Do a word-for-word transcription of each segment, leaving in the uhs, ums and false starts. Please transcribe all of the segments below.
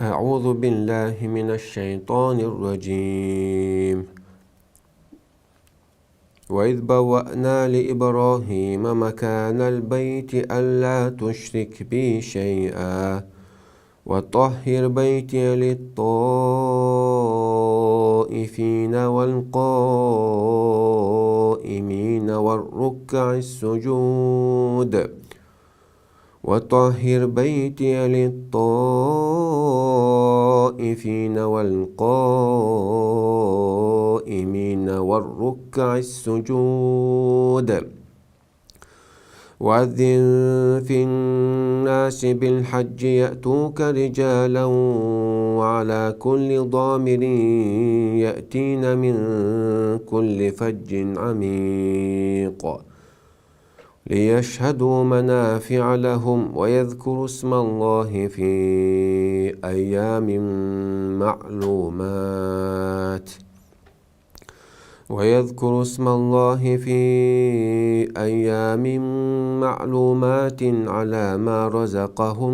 أعوذ بالله من الشيطان الرجيم. وإذ بوأنا لإبراهيم مكان البيت ألا تشرك بي شيئا وطهر بيتي للطائفين والقائمين والركع السجود. وطهر بيتي للطائفين والقائمين والركع السجود. وأذن في الناس بالحج يأتوك رجالا وعلى كل ضامر يأتين من كل فج عميق. ليشهدوا منافع لهم ويذكروا اسم الله في أيام معلومات. ويذكروا اسم الله في أيام معلومات على ما رزقهم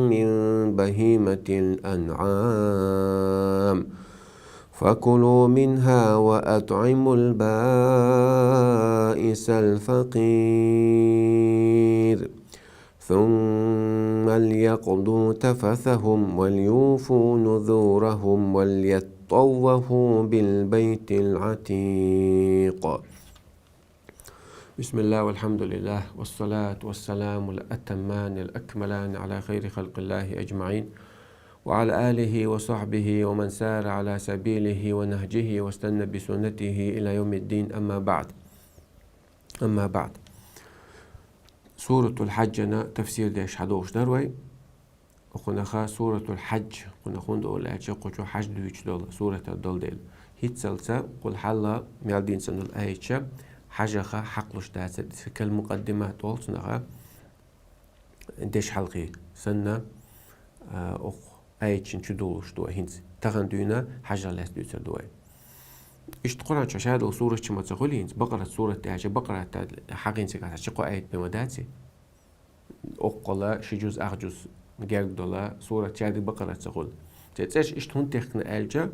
من بهيمة الأنعام. فكلوا منها وأطعموا البائس الفقير. ثم ليقضوا تفثهم وليوفوا نذورهم وليطوفوا بالبيت العتيق. بسم الله والحمد لله والصلاة والسلام الأتمان الأكملان على خير خلق الله أجمعين وعلى آله وصحبه ومن سار على سبيله ونهجه واستن بسنته إلى يوم الدين، أما بعد. أما بعد. Суратул Хьаджана тафсир деш хьадоуш дар вай. Укхунах Суратул Хьадж, кхунах хӀунда оал аьлча, кху чу хьаж дуьйцуш дола сурат дола дела. ХӀинццалца кхул хьалха мел дийцина дола аяташ хьажах хьакхалуш дацар, кал-мукъаддимат оал цунах, дешхьалхе санна, а, укх аяташна чу дуллуш ду вай хӀинца. Тахан дуьйна хьажах лаьцна дуьйцур ду вай. Иштта Къуръан чу шадолу сураташ ма ца хуьлу хӀинца, Бакъарат сурат аьлча, Бакъарат хьахийна цига цхьа кхо аят бен ма даций? Оккхула ши жуз, ах жуз герга дола сурат шадерг Бакъарат ца хуьлу. Церан цӀераш иштта хӀунда техкина аьлча,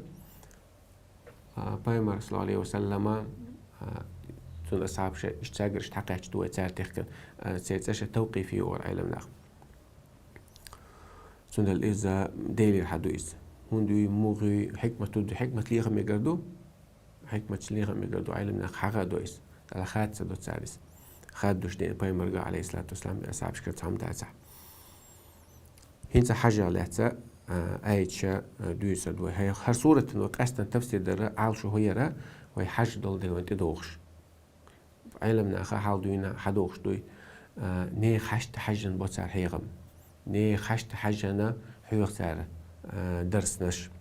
а, Пайхамар, саллаллаху Ӏалайхи ва саллама, а, цуьнан асхьабаша иштта цаьргара иштта хьакхаьчча ду вай цара техкина, а, церан цӀераш тавкъифи олу Ӏеламнаха. Цундела иза Делера хьа ду иза. ХӀунда юй, муха юй, хьикмат ду, хьикмат лехамегара ду. Хьикматаш лехамегара ду, Ӏеламнаха хьахадо иза. Ала хадда ца до цара иза. Хаддуш ден Пайхамарга, Ӏалайхиссалату вассалам, асхьабашкара цхьамма дацахь. ХӀинца хьажах лаьцна, а, аяташ, а, дуьйцур ду вай. ХӀара суратан вай къаьстина тафсир дар Ӏалашо хӀун яра, вай хьаж долу дела вайна тӀедогӀуш. Ӏеламнаха хьал дуьйна хьадогӀуш дуй, а, нехан хьашташна хьаьжжина бо цара хьехам. Нехан хьашташна хьаьжжина хьоьху цара, а, дарснаш.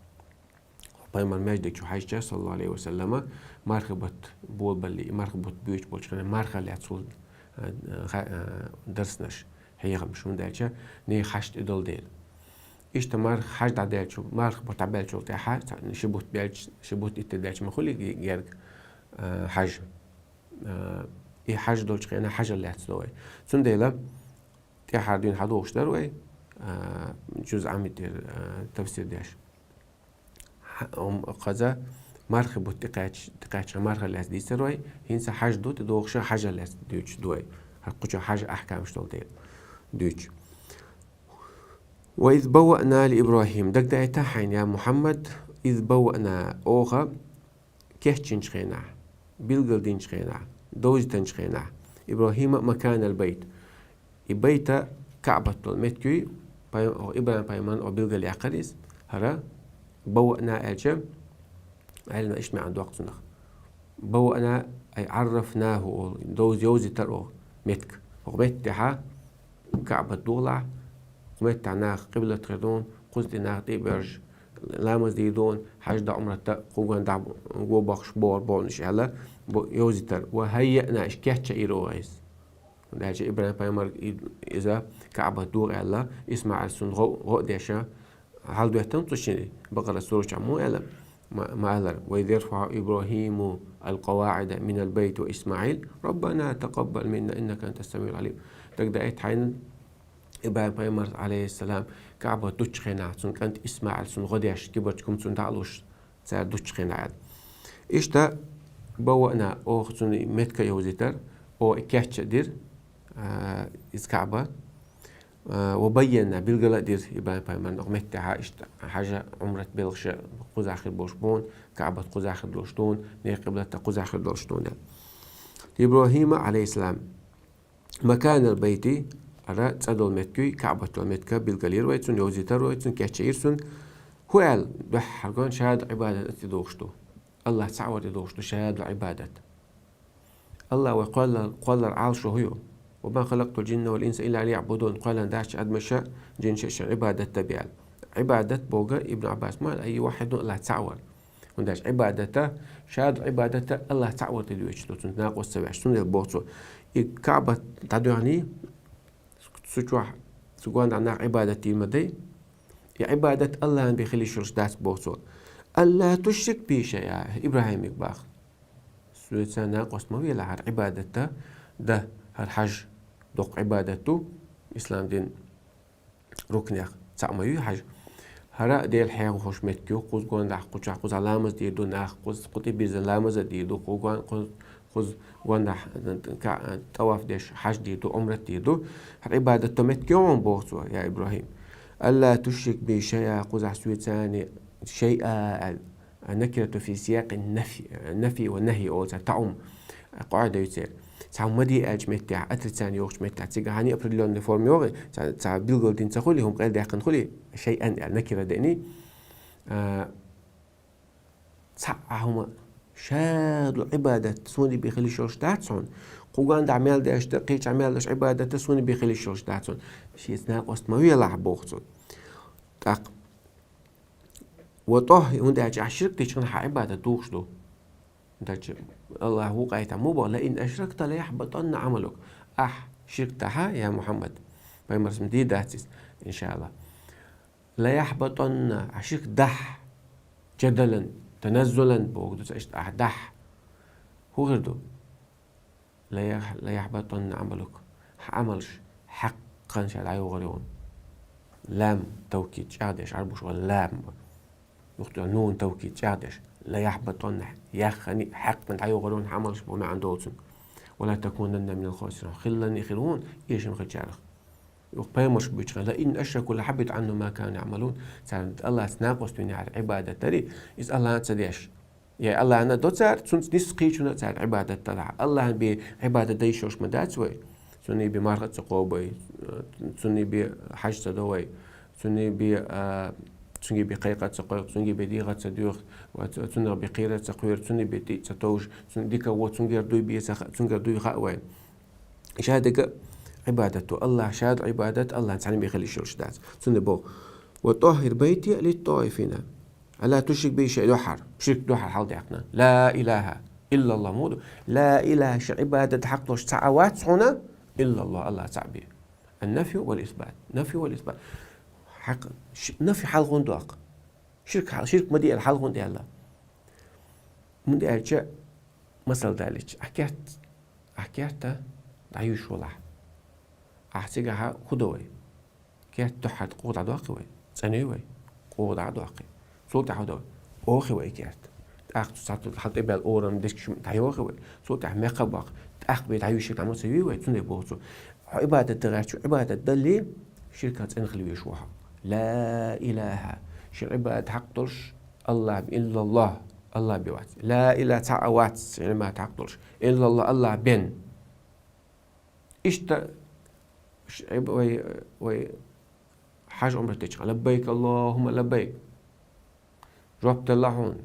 Пайхамар маьждиг чу хьаьжча, саллаллаху Ӏалайхи ва саллама, марха бутт болабале, и марха бутт буьйцуш болчу хенахь мархах лаьцна хуьлу, а, а, ха-, а, дарснаш, хьехамаш, хӀунда аьлча нехан хьашт тӀедолу дела. Иштта марха хьаж дӀадаьллачу, марха бутт дӀабаьллачул тӀаьхьа, цхьа ши бутт баьлча, ши бутт итт баьлча ма хуьлий герга, а, хьаж. А, и хьаж долчу хенахь хьажах лаьцна до вай. Цундела тӀаьхьара дуьйна хьадогӀуш дар вай, а, жуз Ӏамид дер, а, тафсир деш. Хьа-, ам, кхуза мархи бутт тӀекхаьчча, тӀекхаьчча мархах лаьцна дийцар вай, хӀинца хьаж ду, тӀедогӀуш хьажах лаьцна дуьйцуш ду вай. ХӀара кху чу хьажан ахкамаш долу дела дуьйцуш. «Ва из бавваъна ли Ибрахим», дагадайтахьа хьайна, я Мухьаммад, «из бавваъна», оха кечйинчу хенахь, билгалдинчу хенахь, довзийтинчу хенахь, «Ибрахима маканал байт». И байта КаӀбат долу меттиг юй, пай-, о, Ибрахим пайхамарна о билгалъяьккхира иза, хӀара бавваъна аьлча, Ӏеламнаха иштта маьӀна доккху цунах. Бавваъна, ай Ӏаррафнаху олу, довза йовзийтира оха меттиг. ХӀокху метта тӀехьа КаӀбат догӀалахь, хӀокху метта тӀехь наха къиблат хир дуна, кхуза тӀе наха тӀе а боьрзуш, ламаз дийр дуна, хьаж дан, Ӏумрат дан, кхуган дӀа го бохуш богӀур болнаш аьлла, бо-, йовзийтира. «Ва хаййаъна», иштта кечйира оха иза. ХӀунда аьлча Ибрахим пайхамарга и-, иза КаӀбат догӀа аьлла, ИсмаӀил цунна гӀо-, гӀо а деш, хьаладоьттина цу шинна, Бакъара сурачохь ма аьлла, ма-, ма аллара: «Ва из ярфаӀу Ибрахиму ал-къаваӀида минал байти ва ИсмаӀил, Раббана такъаббал минна, иннака антас самиӀул Ӏалим». Дагадайтахьа хьайна, Ибрахим пайхамар, Ӏалайхиссалам, КаӀбат дуччу хенахь, цуьнан кӀант ИсмаӀил цунна гӀо деш, кибарчу кумцунна дӀа а луш, цара дуччу хенахь аьлла. Иштта, бан ваана оха цунна меттиг йовзийтира, оха и кечъян дира, а, иза КаӀба. А, ва баййанна, билгал а дира ИбрахӀим-пайхамарна оха меттехь, иштта хьажа, Ӏумрат белхаш кхузахь хир болуш бу хьуна, КаӀбат кхузахь хир долуш ду хьуна, некъ къиблат кхузахь хир долуш ду хьуна аьлла. ИбрахӀима, Ӏалайхиссалам, маканал байти, ара цӀа долу меттиг, КаӀбат долу меттиг билгалйира вай цунна, йовзийтира вай цунна, кечйира цунна. ХӀун аьлла, дуьххьара гон шадолу Ӏибадат тӀедогӀуш ду. АллахӀ цхьаъ вар тӀедогӀуш ду шадолу Ӏибадат. АллахӀ вай кхоллар-, кхоллар Ӏалашо хӀун ю? «Ва ма халакътул жинна вал инса илла лияъбудун», кхоьллина дац шен адамаш а, жинаш а шен Ӏибадат дан бен аьлла. Ӏибадат боху Ибн Ӏаббас ма аьлла, ай, юваххьидун, АллахӀ цхьаъ вар. ХӀунда аьлча Ӏибадата, шадолу Ӏибадата АллахӀ цхьаъ вар тӀедоьжуш ду, цунна накъост ца веш. Цундела боху цо, и КаӀбат дӀадоьгӀний, цу чохь, цу гондахь нах Ӏибадат дийр ма дай, и Ӏибадат АллахӀан бен хила йиш йолуш дац, боху цо. «Алла тушрик би шайъа», ИбрахӀимига боху. Соьца накъост ма велахь хӀара Ӏибадат дан, дан, хӀара хьаж доккха Ӏибадат ду, ислам дин рукнех цхьаъ ма ю хьаж. ХӀара а Дела хьехош меттиг ю, кхуза гондахь, кху чохь кхузахь ламаз дийр ду, нах кхуза кху тӀе бирзина ламаз а дийр ду, кху гон-, кху-, кхуза гондахь ка-, тӀаваф деш хьаж дийр ду, Ӏумрат дийр ду. ХӀара Ӏибадат дан меттиг ю хьуна, боху цо, я ИбрахӀим. «Алла тушрик би шайъа», кхузахь соьца шайъа аьлла. Накирату фи сиякъи нафи, нафи ва нахьи олу цара таӀум къаӀида ю церан. Цхьа хӀума ма де аьллачу меттехь, отрицание йохучу меттехь, цигахь неопределённая форма йогӀий, цхьа, цхьа билгал дина ца хуьлий, хӀума къайладаьккхина хуьлий, шайъан аьлла, накира деъний, а, цхьа а хӀума, шадолу Ӏибадат суна бен хила йиш йолуш дац хьуна, кху гондахь мел деш дан, кхечахь мел деш Ӏибадат суна бен хила йиш йолуш дац хьуна. Шеца накъост ма велахь, боху цо. ТӀаккха. «Ва тӀоххир», хӀунда аьлча ахь ширк дича хьан Ӏибадат духуш ду. ХӀунда аьлча АллахӀа вукху аятехь ма боху: «Ла ин ашракта ла яхьбатанна Ӏамалук». Ахь ширк дахь, я Мухьаммад, пайхамарс ма дийр дац иза, иншааллахӀ. «Ла яхьбатанна», ахь ширк дахь, жадалан, таназзулан боху ду, ца иштта ахь дахь. ХӀун хир ду? «Ла яхь-, ла яхьбатанна Ӏамалук». Хьан Ӏамалш хьаккхана ша дӀайогӀур ю хьуна. Лам тавкид чӀагӀдеш, Ӏарбоша боху лам. Юхатоьхна нун тавкид чӀагӀдеш. «Ла яхьбатанна», яххана, хьаккхана дӀайогӀур ю хьуна хьан Ӏамалш боху маьӀна долу цуьнан. «Ва ла такунанна минал хосирин». Хилале а хир ву хьуна эшам хиллачарах. Юха пайхамарш буьйцу хьуна: «Ла ин ашраку ла хьабита Ӏанхум ма кану яӀмалун». Цара АллахӀца накъост вина хӀара Ӏибадат дарий, иза АллахӀан ца деш. Я АллахӀана до цара, цуьнца нисса кхечунна а цара Ӏибадат дан дахь. АллахӀан бен Ӏибадат дан йиш йолуш ма дац вай. Цуьнан бен марха а ца кхобу вай, цуьнан бен хьаж ца до вай, цуьнан бен, а, цуьнан бен кхайкха а ца кхойкху, цуьнан бен дегӀа а ца доьху, ва цу-, цуьнан бен кхера а ца кхоьру, цуьнан бен тӀе а ца товжу, цуьнан дика а, во цуьнгара дуй бен ца ха-, цуьнгара дуй хаьа вайна. Ша дерг а Ӏибадат ду. АллахӀ, шадолу Ӏибадат АллахӀан цхьанна бен хила йиш йолуш дац. Цундела боху: «Ва тӀоххир байтия лит-тӀоифина». «Ала тушрик би шайъ», дуьххьара, ширк дуьххьара хьалдаьккхина. «Ла илахӀа иллаллахӀ» ма ду. «Ла илахӀа», шен Ӏибадат хьакъ долуш цхьа а вац хьуна, «иллаллахӀ», АллахӀ цхьаъ бен. Ан-нафью вал исбат. Нафью вал исбат. Хьакъ, ш-, нафи хьалха хӀунда доккху? Ширк хьал-, ширк ма де аьлла хьалха хӀунда аьлла? ХӀунда аьлча, масал далийча, ахь керт, ахь керта дӀаюьйш валахь. Ахь цигахьа хӀун до вай? Керт дуьххьара къугӀа дӀадоккхий вай? ЦӀанъюй вай? КъугӀа дӀа а доккхий. Цул тӀаьхьа хӀун до вай? Охий вай керт. ТӀаккха цу схьа-, хьал тӀебаьлла орам дечкаш дӀайохий вай. Цул тӀаьхьа мекха а боккхий. ТӀаккха бен дӀаюьйшург дӀа ма ца юй вай, цундела боху цо. Хьо Ӏибадат дан гӀерташ ву, Ӏибадат далле, ширках цӀена хила везаш ву хьо. Ла илахӀа. Шен Ӏибадат хьакъ долуш АллахӀ бен, иллаллахӀ, АллахӀ бен вац. Ла илахӀа цхьа а вац шен Ӏибадат хьакъ долуш. ИллаллахӀ, АллахӀ бен. Иштта ш-, Ӏиб-, вай, вай хьаж Ӏумрат дечу хьан: «Лаббайк, АллахӀумма лаббайк». Жоп делла хьуна.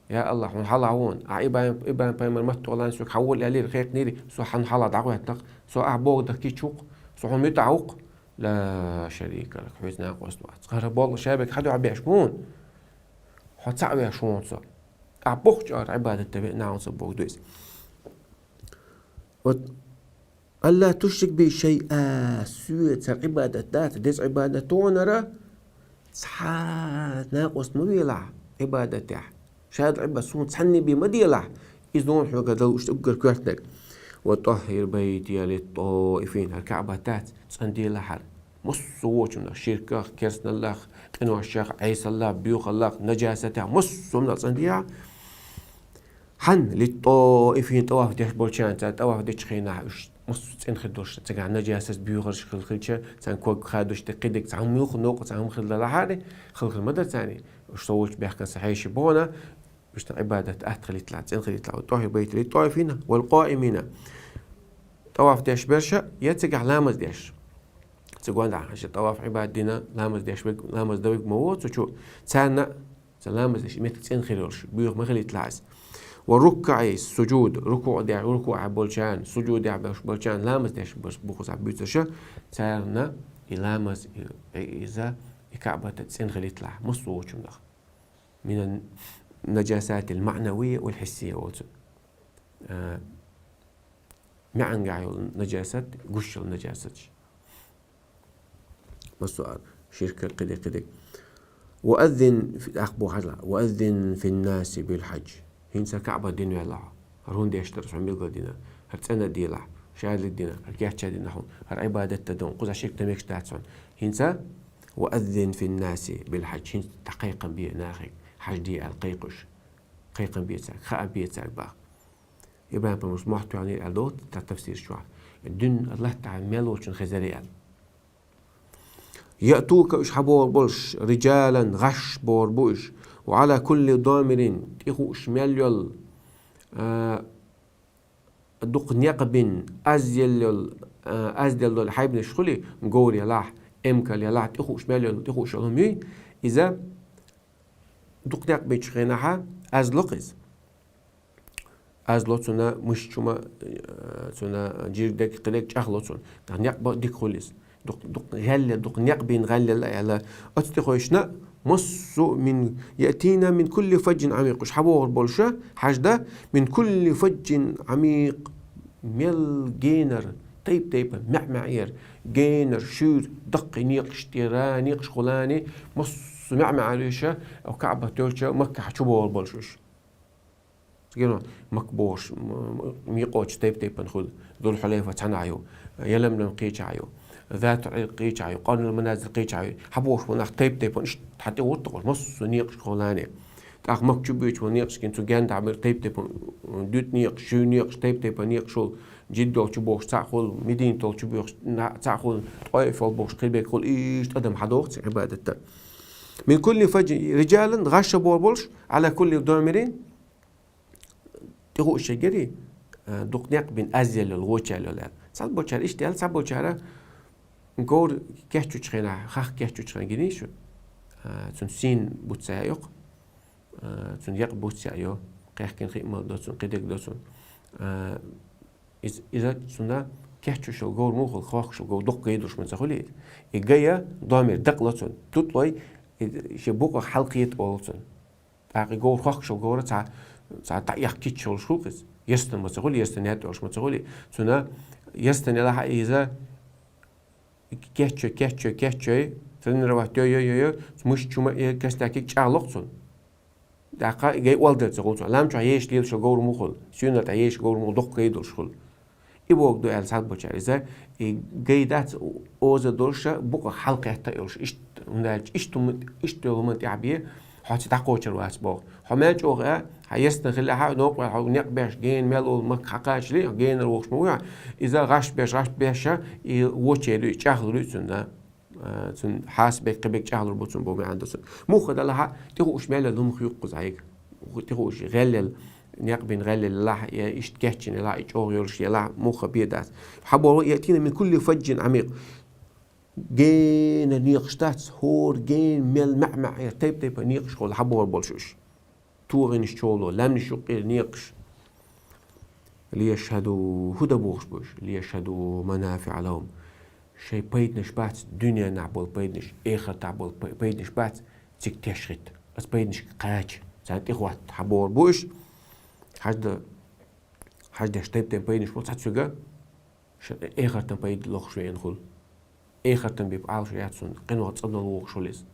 Я АллахӀ, хьуна хьалха ву хьуна. Ахь ИбрахӀим, ИбрахӀим-пайхамар маттахь валлалц соьга хьан волла аьллера, хекхнера, со хьан хьалха дӀагӀоьттина-кх, со хьан хьалха дӀакхуьйсуш ву-кх, со хьуна муьтӀахь ву-кх. Ла шарика лак, хьоьца накъост вац. ХӀара болу шаберг хьан дуьхьа беш бу хьуна? Хьо цхьаъ веш ву хьуна со. Ахь бохучу агӀор Ӏибадат дан веана хьуна со боху ду иза. Вот «Алла тушрик би шайъа», соьца Ӏибадат дац, деза Ӏибадат ду хьуна хӀара, цхьа а накъост ма велахь Ӏибадатехь. Шадолу Ӏибадат суна цхьанна бен ма делахь, иза ду хьуна хьоьгара дала уьш уггар коьртаниг. «Ва тӀоххир байтия лит-тӀоифин», хӀара КаӀбат дац, цӀанделахь хӀара. Массо а вочунах, ширках, керстаналлах, къиношах, Ӏесаллах, боьхаллах, нажасатах, массо а хӀуманах цӀена дехьа. Хьан, литтаифин, тӀаваф деш болчарна, цар тӀаваф дечу хенахь уьш массо а цӀена хир долуш, цигахь нажасат боьхарш хила хилча, царна ког хадуш де кхидерг цхьа хӀума юха новкъа цхьа хӀума хилла делахьара, хила хир ма дара царна. Уьш со волчу бехкан сан хьеший бохана, уьш тхан Ӏибадат атта хилийталахь, цӀена хилийталахь, тӀохӀир байта литтаифина, вал къаимина. ТӀаваф деш берш а, я цигахь ламаз деш. Цигахь хьаша тӀаваф Ӏибадат дина, ламаз деш верг, ламаз дан верг ма ву цу чу, царна Сан ламаз деш и меттиг цӀена хир йолуш, боьха ма хилийталахь иза. Ва руккаӀи суджуд, рукуӀ деш, рукуӀехь болчарна, суджудехь болчарна, ламаз деш болчарна бухазахь буьйцурш а, царна и ламаз, и, и, иза, и КаӀбат цӀена хилийталахь, массо а вочунах. Минан нажасатил маънавия вал хьиссия олу цунах. А, маьӀнагахь йолу нажасат, гуш йолу нажасаташ. Массо а ширк, кхидерг, кхидерг. Ва аззин фи-, тӀаккха боху хьажал: «Ва аззин фин-наси бил-хьадж». ХӀинца КаӀбат дина ваьлла хьо. ХӀара хӀун деш дара, хьо милгал дина? ХӀара цӀена а делахь, шадерг дина, хӀара кечъян дина хьуна, хӀара Ӏибадат а дан, кхузахь ширк дан мегаш дац хьуна. ХӀинца: «Ва аззин фин-наси бил-хьадж». ХӀинца тхан кхайкхам бе нахе, хьажде аьлла кхайкхуш. Кхайкхам бе цаьрга, хаа бе цаьрга боху. ИбрахӀим-пайхамарс мохь тоьхнера аьлла догӀу тхан тафсираш чохь. Дуьнен латта мел волчун хезара аьлла. Яътука, уьш хьабогӀур болуш, риджалан, гӀаш богӀур бу уьш, ва Ӏала кулли домирин, тӀехууш мел йолу, а, дукха некъ бина, аз елла йолу, а, аз делла долу хьайбанаш хуьлий, говр ялахь, эмкал ялахь, тӀехууш мел йолу, тӀехууш йолу хӀума юй, иза дукха некъ бинчу хенахьа аз ло-кх иза. Аз ло цунна, мышца хӀума, э, цунна жирг дерг, кхидерг чӀагӀло цунна. Тхан некъ бан дика хуьлу иза. Дукха, дукха гӀеллера, дукха некъ бина гӀеллера аьлла. Оцу тӀехуьйшна массо а мин, яътина мин кулли фаджин Ӏамикъ. Уьш хьабогӀур болуш а, хьажда, мин кулли фаджин Ӏамикъ. Мел генара, тайп-тайпана, маьӀ-маьӀера, генара, шуьйра, даккхий некъаш тӀера, некъаш гӀулани, массо а маьӀ-маьӀара уьш а, КаӀбат йолчу Маккахь чубогӀур болуш уьш. Гено, Макка бохуш, м-, м-, микъочу тайп-тайпана хуьлу. Зулхьулайфа цхьаьнахь ю, Яламлам кхечахь ю, Затул Ӏиркъ кхечахь ю, Къарнул Маназил кхечахь ю. Хьабохуш болу нах тайп-тайпана иштта хьан тӀе вутту кхуш, массо а некъаш гӀулани. ТӀаккха Макка чу буьйцуш болу некъаш гина цу генахь бир тайп-тайпана, м, дуьту некъаш, шуьйра некъаш, тайп-тайпана некъаш хуьлу. Жидда йолчу бохуш цхьаъ хуьлу, Мединат йолчу бохуш на-, цхьаъ хуьлу, ТӀоиф йолу бохуш кхин берг хуьлу, иштта адам хьадоху цу Ӏибадатта. Мин кулли фаджин, риджалан, гӀаш богӀур болуш, Ӏала кулли домирин, тӀехууш эггара, а, дукха некъ бина аз елла йолу, вочу аьлла йолу аьлла. Цхьаболчара иштта аьлла, цхьаболчара говр кечйинчу хенахь, хах кечйинчу хенахь гиний шу, а, цуьнан сийна буц яа йо-кх, а, цуьнан екъа буц яа йо, кхехкина хи а мала до цунна, кхидерг до цунна. А, иза, иза цунна кечйеш йолу говр муха хуьлу, хохкуш йолу говр дукха гай долуш ма ца хуьлий? И гай а домир дакъа ло цунна, туталой, и шен букъах хьалакхета олу цунна. ТӀаккха и говр хохкуш йолу говра цхьа, цхьа дӀаэхка кийча йолуш хуьлу-кх иза. Ерстан ма ца хуьлу, ерстан ятӀа йолуш ма ца хуьлу. Цунна ерстан елахь а иза кечйой, кечйой, кечйой, тренировать йой, йой, йой, йой, мышца хӀума э, костякиг чӀагӀло-кх цунна. ТӀаккха и гай олдала ца хуьлу цунна. Лам чохь езаш лелаш йолу говр муха хуьлу, суьйнара тӀехь езаш говр муха, дукха гай долуш хуьлу. И бохург ду аьлла цхьаболчара иза, и гай дац, оза долуш а, букъах хьалакхетта а йолуш, иштта, хӀунда аьлча иштта хӀума, иштта йолу хӀуманна тӀехь бен, хьо цу дӀакхочур вац боху. Хьо мел чӀогӀа а, хьан ерстан хилла хьан, новкъа ваьлла хьо некъ беш, гена мел олу Макка хьакхачале, генара вохуш ма ву хьан, иза гӀаш беш, гӀаш беш а, и вочер ю, и чӀагӀлур ю цунна. А, цунна хьаса беккхи беккхи чӀагӀлур бу цунна боху маьӀна ду цунна. Муха далахь а, тӀехууш мел йолу хӀума хуьлу-кх кхузахь. ТӀехууш гӀеллел, некъ бина гӀеллел елахь, я иштта кечйина елахь, и чӀогӀа йолуш елахь, муха бен дац. Хьан боху, яътина мин кулли фаджин Ӏамикъ. Гена некъаш дац, хӀора гена мел маьӀ-маьӀ яр, тайп-тайпана некъаш хуьлу хьан бохур болуш уьш. ТогӀанаш чоло, лаьмнаш юккъера некъаш. Лияшхьаду, хӀун дан бохуш бу уьш? Лияшхьаду манафиӀа лахӀум. Шайн пайданаш бац, дуьненахь болу пайданаш, эхартахь болу пай-, пайданаш бац, цига теш хӀитта. Аса пайданашка кхача, царна тӀехӀотта хьан бохур бу уьш? Хьажда, хьаждеш тайп-тайпана пайданаш бу цхьа цуьга, шен эхартан пайда лохуш веана хуьлу. Эхартан бепиг Ӏалашо яц цунна, къинойх цӀа дала вогӀуш хуьлу иза.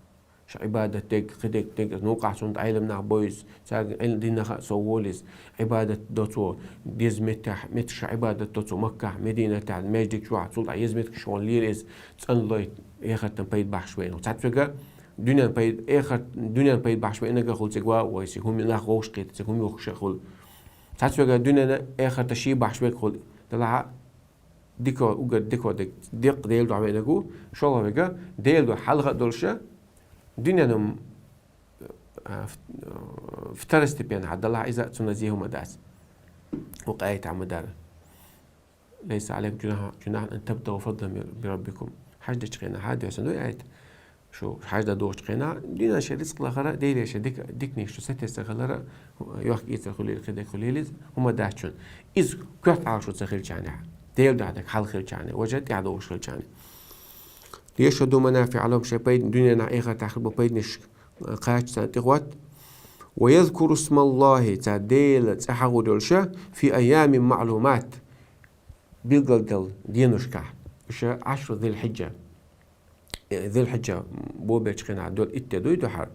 Ша Ӏибадат дег, кхидерг дег, нукъахь цунна Ӏелам нах бойз, цаьрга Ӏилм динах а сов волиз, Ӏибадат до цо, деза меттехь, метташа Ӏибадат до цо Маккахь, Мединатехь, маьждиг чохь, цул тӀаьхьа еза меттигаш вон лелиз, цӀанлой, эхартан пайда бахьаш вайна. Цхьацца вега дуьнен пайда, эхарт, дуьнен пайда бахьаш вайнага хуьлу цига ва, вай цига хӀума нах вовшахкхета, цига хӀума юхкуша хуьлу. Цхьацца вега дуьнен, эхарта ший бахьаш вега хуьлу. Делахь а дика, угар дика дек, деккъа Делан дуьхьа веанарг ву, шолгӀа вега Делан дуьхьа хьалха а долуша, дуьненан, а, в-, второстепенна хьа далахь иза, цунна зе хӀума дац. Вукху аятехь ма дара. «Лайса Ӏалайкум жунахьун ан табтагӀу фадлан мир раббикум». Хьаьж дечу хенахь, доьсна ду аят. Шу хьаьж дан дохучу хенахь, дуьнен шайн рицкъ лахара, Деле шайн дика, диканиг шу сатесса хилара, йохк-эцар хуьлийла, кхидерг хуьлийла иза, хӀума дац шуна. Иза коьрта Ӏалашо ца хилчахьана, Делан дуьхьа дерг хьалха хилчахьана, важа тӀаьхьа догӀуш хилчахьана. Лийшхьаду манафиӀа лахум, шайн пайда, дуьненахь, эхартахь хир бу пайданаш, э, кхача царна тӀехӀотта. Ва язкуру смаллахӀи, цара Делан цӀе хьахор йолуша, фи айямин маӀлумат, билгалдолу деношкахь. Уьш Ӏашру Зулхьиджа. Э, Зулхьиджа бобечу хенахь долу итт де дуй дуьхьал?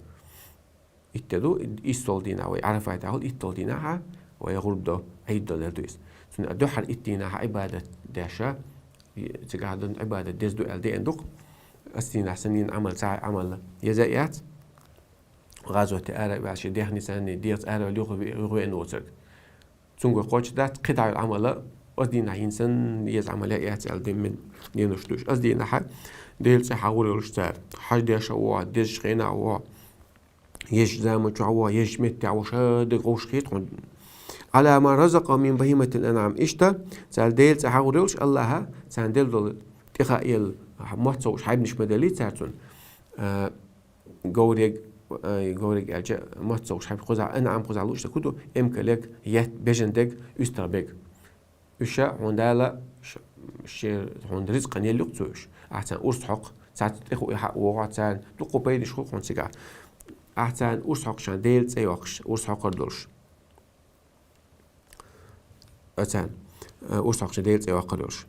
Итт де ду, иссолгӀа дийнахь вай Ӏарафатехь хуьлу, иттолгӀа дийнахь а вай гӀурба до, Ӏийд долу ду иза. Цунна дуьххьара итт дийнахь а Ӏибадат деша, цигахь дан Ӏибадат деза ду аьлла деана ду-кх. Ас дийнахь санна йина Ӏамал, цхьа а Ӏамал еза а яц. ГӀазоте ара а ваьлла, шен дехний санна, дегӀаца ара а ваьлла, юха ве-, юха веана воцург. Цуьнга кхочуш дац, кхидӀа йолу Ӏамал, ас дийнахь йина санна еза Ӏамал яц аьлла дин мин, динаш дуьйш. Ас дийнахь а Делан цӀе хьахор йолуш цара. Хьаьж деша а вогӀу, дезачу хенахь а вогӀу. Езачу заман чохь а вогӀу, езачу меттехь а вогӀу, ша дерг вовшахкхета хьуна. Ӏала ма разакъахум мин багьиматил анӀам. Иштта, цара Делан цӀе хьахор йолуш, АллахӀа царна делла долу тӀехаъ елла, мотт совгӀуш хьайбанаш ма деллий цара цунна. А, говриг, а, говриг аьлча, мотт совгӀуш хьайба кхузахь, анӀам кхузахь луъуш дерг хӀун ду, эмкалег, етт, бежан дерг, уьстагӀ берг. Уьш хьуна Дала ш-, шен хьуна рицкъана елла ю-кх цо уьш. Ахь царна урс хьокху, цаьрца тӀехуъ хьаъ вогӀу ахь царна, дуккха пайдаш хуьлу хьуна цигахь. Ахь царна урс хьокхучарна Делан цӀе йоккхуш, урс хьокхур долуш. Ахь царна, э, урс хьокхучарна Делан цӀе йоккхур долуш.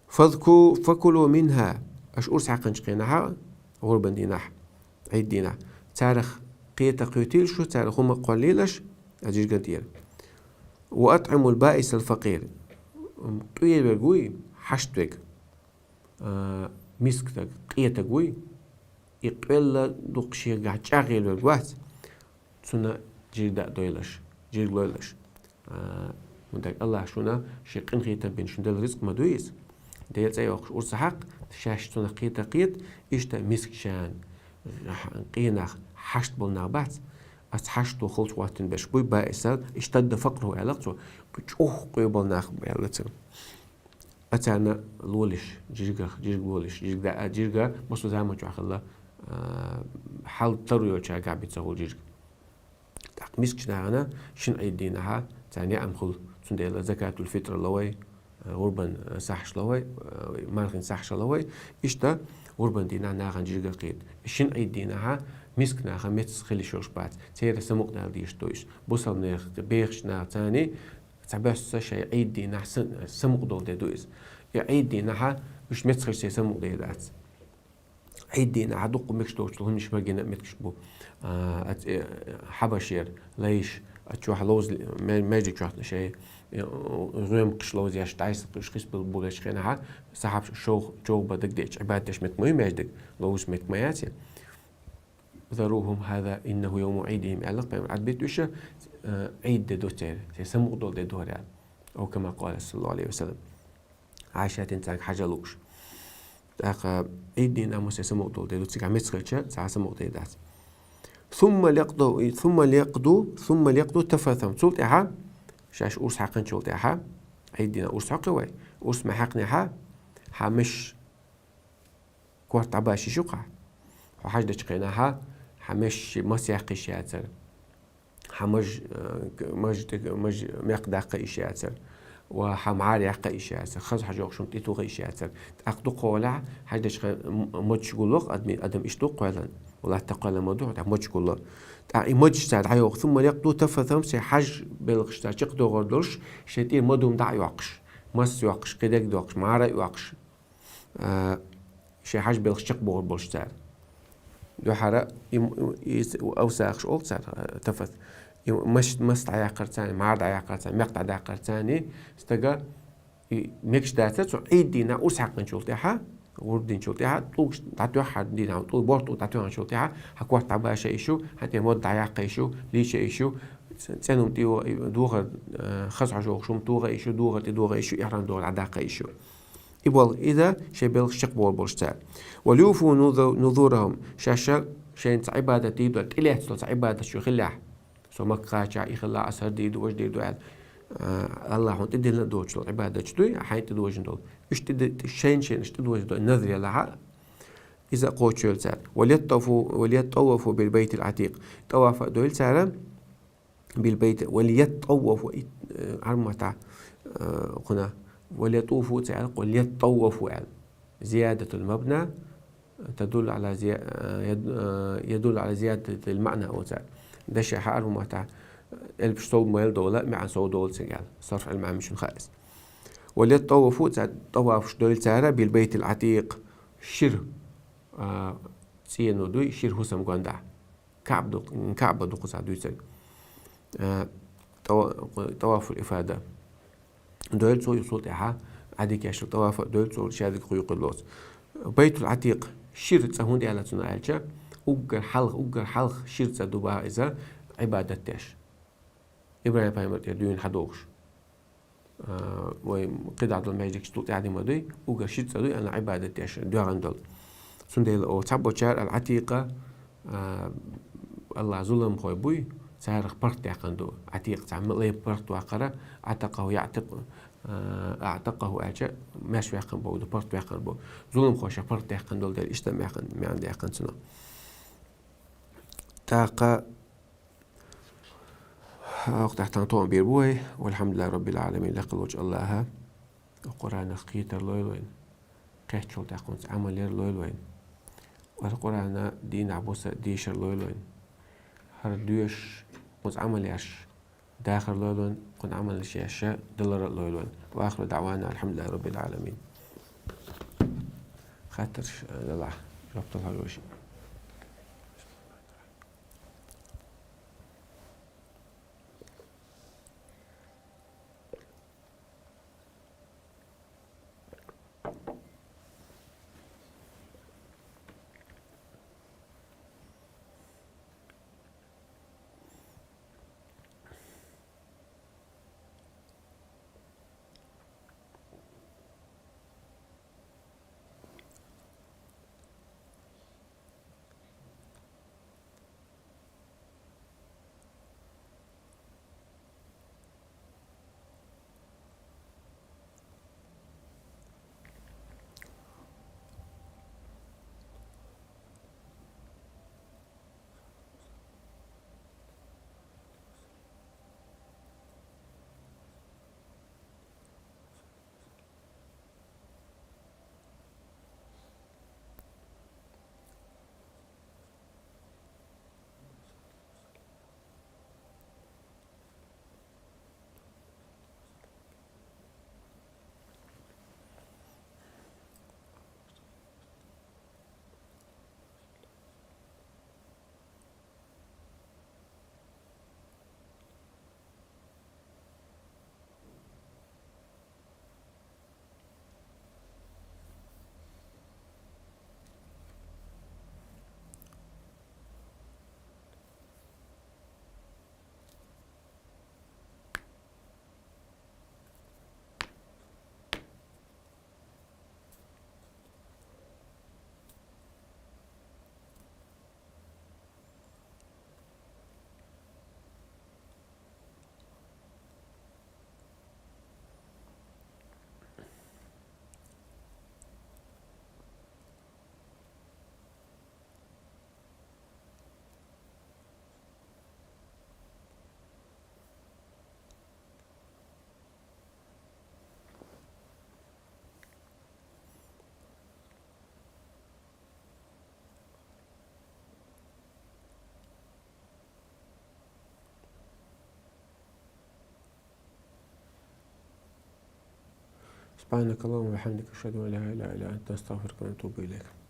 Фазку-, факулу минхӀа, аша урс хьаькхначу хенахь, гӀурбан дийнахь, Ӏийд дийнахь, царах кхета кхоьтийла шу, царах хӀума кхоллийла аша, а жирган тӀера. Ва атӀимул баисал факъир. ТӀуьйр верг вуй, хьашт верг, а, мискатаг, къетаг вуй, и къоьлла дукха шегахь чӀагӀъелла верг вац, цунна жирг даа дойлаш, жирг лойлаш. А, хӀунда аьлча АллахӀа шуна шен къинхетам бина шуна делла рицкъ ма дуй иза. Делан цӀе йоккхуш урс хьакха, шаьш цунах кхета кхета, иштта мискачарна, къенах, хьашт болу нах бац, ас хьашто халчу хӀоттийна берш буй, баисал, иштадда факърухӀу аьлла-кх цо, чӀогӀа къоьбала нах аьлла цо. Ас царна лолаш, жиргах, жирг лолаш, жирг даа, жирга массо заман чохь хилла, а, хьал таро йолчаьргахь бен ца хуьлу жирг. ТӀаккха мискачу нахана шина Ӏийд дийнахьа царна яам хуьлу, цундела закатул-фитр ло вай, гӀурбан сахьаш ло вай, мархин сахьаш ло вай, иштта гӀурбан дийнахь нахана жирга кхета. Шина Ӏийд дийнахьа мискачу наха мецаш хила йиш йолуш бац, церан самукъадала дезаш ду иза. Бусалба нехан, бехачу наха царний цхьабосса шайн Ӏийд дийнахь са-, самукъадолу де ду иза. И Ӏийд дийнахьа уьш мецаш хилча церан самукъаде дац. Ӏийд дийнахьа дуккха мегаш доцчул хӀуманаш ма гина а меттигаш бу. А, а, э, Хьабашера лайш, а чохь ловза, ме-, маьждиг чохь шайн, э, гӀоьмакхаш ловза еш, дӀасакхуьйсуш хиспал болчу хенахьа, сахьабаш шовх-, човха бан дагадеъча, Ӏибадат деш меттиг ма ю маьждиг, ловза меттиг ма яц и. «Зарухум хӀаза, иннаху йовму Ӏийдихим», аьлла пайхамар, Ӏад битта уьш, э, Ӏийд де ду церан, церан самукъадолу де ду хӀара аьлла. Ау кама къала, саллаллаху Ӏалайхи ва саллам. Ӏайшатина цаьрга хьажа лууш. ТӀаккха Ӏийд дийнахь массо а самукъадолу де ду, цигахь мецаш хилча, цхьа а самукъаде дац. Сумма лякъду, сумма лякъду, сумма лякъду тафасахум. Цул тӀаьхьа, шаьш урс хьаькхначул тӀаьхьа, Ӏийд дийнахь урс хьокху вай, урс ма хьаькхнехьа, хьан меш корта дӀабаша йиш ю-кх хьан. Хьо хьаьж дечу хенахьа, хьан меш маса яккха йиш яцара. Хьан маж, э, маж тӀе-, маж мекх даккха йиш яцара. Ва хьан мӀара яккха йиш яцара. Хаза хьажа йоккхуш хӀума тӀетоха йиш яцара. ТӀаккха дукха гӀолехь, хьаьж дечу хенахь м-, модаш гулло-кх адми-, адам иштта ду-кх кхоьллина. Валлахь, тхан кхоьллина ма ду, тӀаккха модаш гулло. ТӀаккха и модаш цара дӀайоху, сумма лякъду тафасахум, шайн хьаж белхаш цара чекхдохур долуш, шайн тӀера мадум дӀа а йоккхуш, мас а йоккхуш, кхидерг а йоккхуш, мӀара а йоккхуш. А, шайн хьаж белхаш чекхбохур болуш цара. Дуьххьара и, и, и авсахаш олу цара, э, тафат. И мас, мас дӀаяккхарца, мӀара дӀаяккхарца, мекх дӀадаккхарца, стага и мегаш дацара, цу Ӏийд дийнахь урс хьаькхначул тӀаьхьа, гӀурба динчул тӀаьхьа, тӀулгаш дӀатоьххьара дийнахь, тӀулг боху тӀулг дӀатоьхначул тӀаьхьа, хьан корта дӀабаша йиш ю, хьан тӀе мод дӀаяккха йиш ю, лийша йиш ю, цӀенум тӀе духар, э, хаза хьожа вогӀуш хӀума тоха йиш ю, духар тӀе доха йиш ю, ихьрам духар дӀадаккха йиш ю. И болу иза шайн белхаш чекхболу болуш цара. «Валюфу нузу-, нузурахум», шаьш шайна цхьа Ӏибадат дийр ду, тӀелаьцна долу цхьа Ӏибадат шу хилахь. Со Макка кхачахь и хилла, ас хӀара дийр ду, важа дийр ду аьлла. А, Аллахьа хьуна тӀедиллина доцуш долу Ӏибадаташ дуй, хьайна тӀедожина долу. Уьш тӀеди-, шайна-шайнаш тӀедожина долу назр елахь, иза кхочуш йойла цара. «Валиттавафу, валиттавафу билбайтил Ӏатикъ». ТӀаваф а дойла цара. Билбайт, валиттавафу, ит-, э, Ӏарбий маттахь, э, кхуна, валятуфу ца аьлла, валиттавафу аьлла. Зиядатул мабна тадуллу ала зия-, э, яд-, э, ядуллу ала зиядатил маъна оцу. Дешаха Ӏарбий маттахь, э, элпаш сов мел дола, маьӀна сов долу цига аьлла. Сарф Ӏилманчун хаьа иза. Валиттавафу ца тӀавафаш дойла цара билбайтил Ӏатикъ, шира, э, цӀено дуй, шира хӀусам гондахь. Каъба ду-, Каъба ду кхузахь дуьйцург. Э, тӀава-, тӀавафул ифада. Дойла цо юха цул тӀаьхьа, Ӏадика яьшла тӀаваф а дойла цо шадерг кхойкхур лоцу. Байтул Ӏатикъ, шира цӀа хӀунда аьлла цунах аьлча, уггар хьалха, уггар хьалха шира цӀа ду баха иза Ӏибадат деш. ИбрахӀим пайхамар тӀера дуьйна хьадогӀуш. А, вай кхидӀа долу маьждигаш тӀаьхьа ма дуй, уггар ши цӀа дуй, аьлла Ӏибадат деш доьгӀна долу. Цундела оха цхьаболчара ал-Ӏатикъа, а, Аллахь зуламхой буй, царах паргӀат даьккхина ду. Ӏатикъ цхьа ма лай паргӀат ваккхара, Ӏатакъаху яӀтикъу, а, аӀтакъаху аьлча, маьрша ваьккхина боху ду, паргӀат ваьккхина боху. Зуламхошах паргӀат даьккхина долу дела, иштта маьӀна, маьӀна даьккхина цунах. ТӀаккха Оха тӀехь тхан тоам бийр бу вай. Валхьамдулиллахи Раббил Ӏаламин, лекха волчу Аллахьа. Къуръанах кхетар лойла вайна. Кхеттачул тӀаьхьа кхунца Ӏамал яр лойла вайна. Вара Къуръана дийнахь буса дешар лойла вайна. ХӀара доьшуш, кхунца Ӏамал еш, дахар лойла вайна, кхунна Ӏамал еш, еш далар а лойла вайна. Ва ахиру даъвана алхьамдулиллахи Раббил Ӏаламин. Хаттарш, э, делахь, жоп дала хьожуш. سبحانك اللهم وبحمدك، أشهد أن لا إله إلا أنت، نستغفرك ونتوب إليك.